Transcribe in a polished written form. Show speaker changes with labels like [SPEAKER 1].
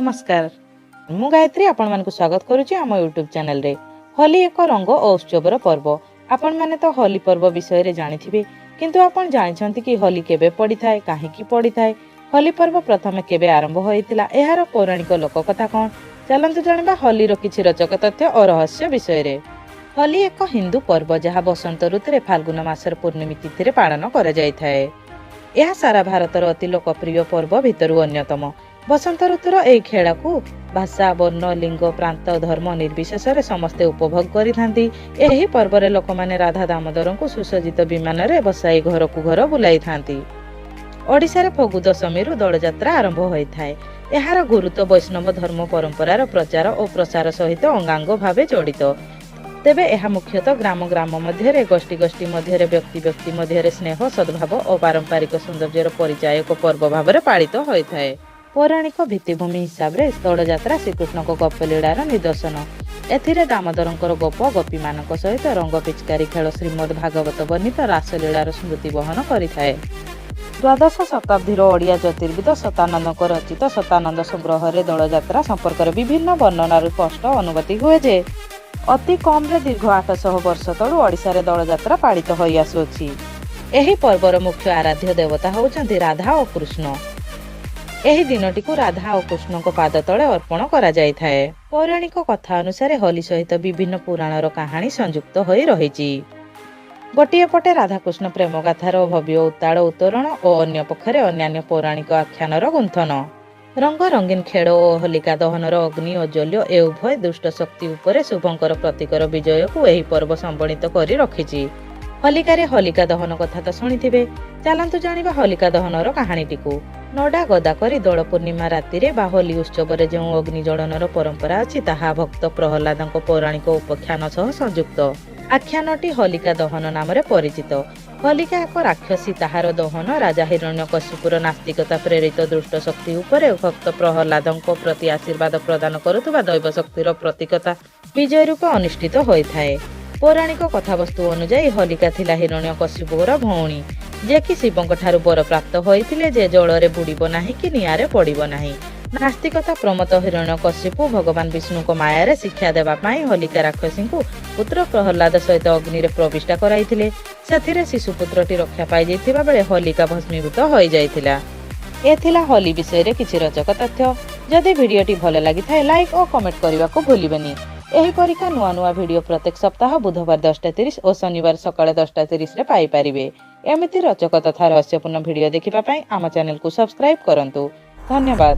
[SPEAKER 1] ନମସ୍କାର, ମୁଁ ଗାୟତ୍ରୀ ଆପଣମାନଙ୍କୁ ସ୍ୱାଗତ କରୁଛି ଆମ ୟୁଟ୍ୟୁବ୍ ଚ୍ୟାନେଲରେ। ହୋଲି ଏକ ରଙ୍ଗ ଓ ଉତ୍ସବର ପର୍ବ। ଆପଣମାନେ ତ ହୋଲି ପର୍ବ ବିଷୟରେ ଜାଣିଥିବେ, କିନ୍ତୁ ଆପଣ ଜାଣିଛନ୍ତି କି ହୋଲି କେବେ ପଡ଼ିଥାଏ, କାହିଁକି ପଡ଼ିଥାଏ, ହୋଲି ପର୍ବ ପ୍ରଥମେ କେବେ ଆରମ୍ଭ ହୋଇଥିଲା, ଏହାର ପୌରାଣିକ ଲୋକକଥା କ'ଣ? ଚାଲନ୍ତୁ ଜାଣିବା ହୋଲିର କିଛି ରୋଚକ ତଥ୍ୟ ଓ ରହସ୍ୟ ବିଷୟରେ। ହୋଲି ଏକ ହିନ୍ଦୁ ପର୍ବ, ଯାହା ବସନ୍ତ ଋତୁରେ ଫାଲ୍ଗୁନ ମାସର ପୂର୍ଣ୍ଣିମୀ ତିଥିରେ ପାଳନ କରାଯାଇଥାଏ। ଏହା ସାରା ଭାରତର ଅତି ଲୋକପ୍ରିୟ ପର୍ବ ଭିତରୁ ଅନ୍ୟତମ। ବସନ୍ତ ଋତୁର ଏହି ଖେଳକୁ ଭାଷା, ବର୍ଣ୍ଣ, ଲିଙ୍ଗ, ପ୍ରାନ୍ତ, ଧର୍ମ ନିର୍ବିଶେଷରେ ସମସ୍ତେ ଉପଭୋଗ କରିଥାନ୍ତି। ଏହି ପର୍ବରେ ଲୋକମାନେ ରାଧା ଦାମୋଦରଙ୍କୁ ସୁସଜ୍ଜିତ ବିମାନରେ ବସାଇ ଘରକୁ ଘର ବୁଲାଇଥାନ୍ତି। ଓଡ଼ିଶାରେ ଫଗୁ ଦଶମୀରୁ ଦୋଳଯାତ୍ରା ଆରମ୍ଭ ହୋଇଥାଏ। ଏହାର ଗୁରୁତ୍ୱ ବୈଷ୍ଣବ ଧର୍ମ ପରମ୍ପରାର ପ୍ରଚାର ଓ ପ୍ରସାର ସହିତ ଅଙ୍ଗାଙ୍ଗ ଭାବେ ଜଡ଼ିତ। ତେବେ ଏହା ମୁଖ୍ୟତଃ ଗ୍ରାମ ଗ୍ରାମ ମଧ୍ୟରେ, ଗୋଷ୍ଠୀ ଗୋଷ୍ଠୀ ମଧ୍ୟରେ, ବ୍ୟକ୍ତି ବ୍ୟକ୍ତି ମଧ୍ୟରେ ସ୍ନେହ, ସଦ୍ଭାବ ଓ ପାରମ୍ପରିକ ସୌନ୍ଦର୍ଯ୍ୟର ପରିଚାୟକ ପର୍ବ ଭାବରେ ପାଳିତ ହୋଇଥାଏ। ପୌରାଣିକ ଭିତ୍ତିଭୂମି ହିସାବରେ ଦୋଳଯାତ୍ରା ଶ୍ରୀକୃଷ୍ଣଙ୍କ ଗୋପଲୀଳାର ନିଦର୍ଶନ। ଏଥିରେ ଦାମୋଦରଙ୍କର ଗୋପ ଗୋପୀମାନଙ୍କ ସହିତ ରଙ୍ଗ ପିଚକାରୀ ଖେଳ ଶ୍ରୀମଦ୍ ଭାଗବତ ବର୍ଣ୍ଣିତ ରାସଲୀଳାର ସ୍ମୃତି ବହନ କରିଥାଏ। ଦ୍ୱାଦଶ ଶତାବ୍ଦୀର ଓଡ଼ିଆ ଜ୍ୟୋତିର୍ବିଦ ଶତାନନ୍ଦଙ୍କ ରଚିତ ଶତାନନ୍ଦ ସଂଗ୍ରହରେ ଦୋଳଯାତ୍ରା ସମ୍ପର୍କରେ ବିଭିନ୍ନ ବର୍ଣ୍ଣନାରୁ ସ୍ପଷ୍ଟ ଅନୁଭୂତି ହୁଏ ଯେ, ଅତି କମରେ ଦୀର୍ଘ 800 ବର୍ଷ ତଳୁ ଓଡ଼ିଶାରେ ଦୋଳଯାତ୍ରା ପାଳିତ ହୋଇ ଆସୁଅଛି। ଏହି ପର୍ବର ମୁଖ୍ୟ ଆରାଧ୍ୟ ଦେବତା ହେଉଛନ୍ତି ରାଧା ଓ କୃଷ୍ଣ। ଏହି ଦିନଟିକୁ ରାଧା ଓ କୃଷ୍ଣଙ୍କ ପାଦ ତଳେ ଅର୍ପଣ କରାଯାଇଥାଏ। ପୌରାଣିକ କଥା ଅନୁସାରେ ହୋଲି ସହିତ ବିଭିନ୍ନ ପୁରାଣର କାହାଣୀ ସଂଯୁକ୍ତ ହୋଇ ରହିଛି। ଗୋଟିଏ ପଟେ ରାଧାକୃଷ୍ଣ ପ୍ରେମ ଗାଥାର ଭବ୍ୟ ଉତ୍ତାଳ ଉତ୍ତରଣ ଓ ଅନ୍ୟ ପକ୍ଷରେ ଅନ୍ୟାନ୍ୟ ପୌରାଣିକ ଆଖ୍ୟାନର ଗୁନ୍ଥନ। ରଙ୍ଗ ରଙ୍ଗୀନ ଖେଳ ଓ ହୋଲିକା ଦହନର ଅଗ୍ନି ଔଜ୍ଜ୍ୱଲ୍ୟ ଏ ଉଭୟ ଦୁଷ୍ଟ ଶକ୍ତି ଉପରେ ଶୁଭଙ୍କର ପ୍ରତୀକର ବିଜୟକୁ ଏହି ପର୍ବ ସମ୍ବଳିତ କରି ରଖିଛି। ହୋଲିକାରେ ହୋଲିକା ଦହନ କଥା ତ ଶୁଣିଥିବେ। ଚାଲନ୍ତୁ ଜାଣିବା ହୋଲିକା ଦହନର କାହାଣୀଟିକୁ। ନଡ଼ା ଗଦା କରି ଦୋଳ ପୂର୍ଣ୍ଣିମା ରାତିରେ ବା ହୋଲି ଉତ୍ସବରେ ଯେଉଁ ଅଗ୍ନି ଜଳନର ପରମ୍ପରା ଅଛି, ତାହା ଭକ୍ତ ପ୍ରହ୍ଲାଦଙ୍କ ପୌରାଣିକ ଉପାଖ୍ୟାନ ସହ ସଂଯୁକ୍ତ। ଆଖ୍ୟାନଟି ହୋଲିକା ଦହନ ନାମରେ ପରିଚିତ। ହୋଲିକା ଏକ ରାକ୍ଷସୀ। ତାହାର ଦହନ ରାଜା ହିରଣ୍ୟକଶିପୁର ନାସ୍ତିକତା ପ୍ରେରିତ ଦୁଷ୍ଟ ଶକ୍ତି ଉପରେ ଭକ୍ତ ପ୍ରହ୍ଲାଦଙ୍କ ପ୍ରତି ଆଶୀର୍ବାଦ ପ୍ରଦାନ କରୁଥିବା ଦୈବ ଶକ୍ତିର ପ୍ରତୀକତା ବିଜୟ ରୂପେ ଅନୁଷ୍ଠିତ ହୋଇଥାଏ। ପୌରାଣିକ କଥାବସ୍ତୁ ଅନୁଯାୟୀ ହୋଲିକା ଥିଲା ହିରଣ୍ୟକଶିପୁର ଭଉଣୀ, ଯେ କି ଶିବଙ୍କ ଠାରୁ ବର ପ୍ରାପ୍ତ ହୋଇଥିଲେ ଯେ ଜଳରେ ବୁଡ଼ିବ ନାହିଁ କି ନିଆଁରେ ପଡ଼ିବ ନାହିଁ। ନାସ୍ତିକତା ପ୍ରମତ୍ତ ହିରଣ୍ୟକଶିପୁ ଭଗବାନ ବିଷ୍ଣୁଙ୍କ ମାୟାରେ ଶିକ୍ଷା ଦେବା ପାଇଁ ହୋଲିକା ରାକ୍ଷସୀଙ୍କୁ ପୁତ୍ର ପ୍ରହ୍ଲାଦ ସହିତ ଅଗ୍ନିରେ ପ୍ରବିଷ୍ଟା କରାଇଥିଲେ। ସେଥିରେ ଶିଶୁପୁତ୍ରଟି ରକ୍ଷା ପାଇଯାଇଥିବା ବେଳେ ହୋଲିକା ଭସ୍ମୀଭୂତ ହୋଇଯାଇଥିଲା। ଏ ଥିଲା ହୋଲି ବିଷୟରେ କିଛି ରୋଚକ ତଥ୍ୟ। ଯଦି ଭିଡ଼ିଓଟି ଭଲ ଲାଗିଥାଏ, ଲାଇକ୍ ଓ କମେଣ୍ଟ କରିବାକୁ ଭୁଲିବେନି। ଏହିପରିକା ନୂଆ ନୂଆ ଭିଡ଼ିଓ ପ୍ରତ୍ୟେକ ସପ୍ତାହ ବୁଧବାର 10:30 ଓ ଶନିବାର ସକାଳେ 10:30ରେ ପାଇପାରିବେ। ଏମିତି ରୋଚକ ତଥା ରହସ୍ୟପୂର୍ଣ୍ଣ ଭିଡ଼ିଓ ଦେଖିବା ପାଇଁ ଆମ ଚ୍ୟାନେଲକୁ ସବସ୍କ୍ରାଇବ୍ କରନ୍ତୁ। ଧନ୍ୟବାଦ।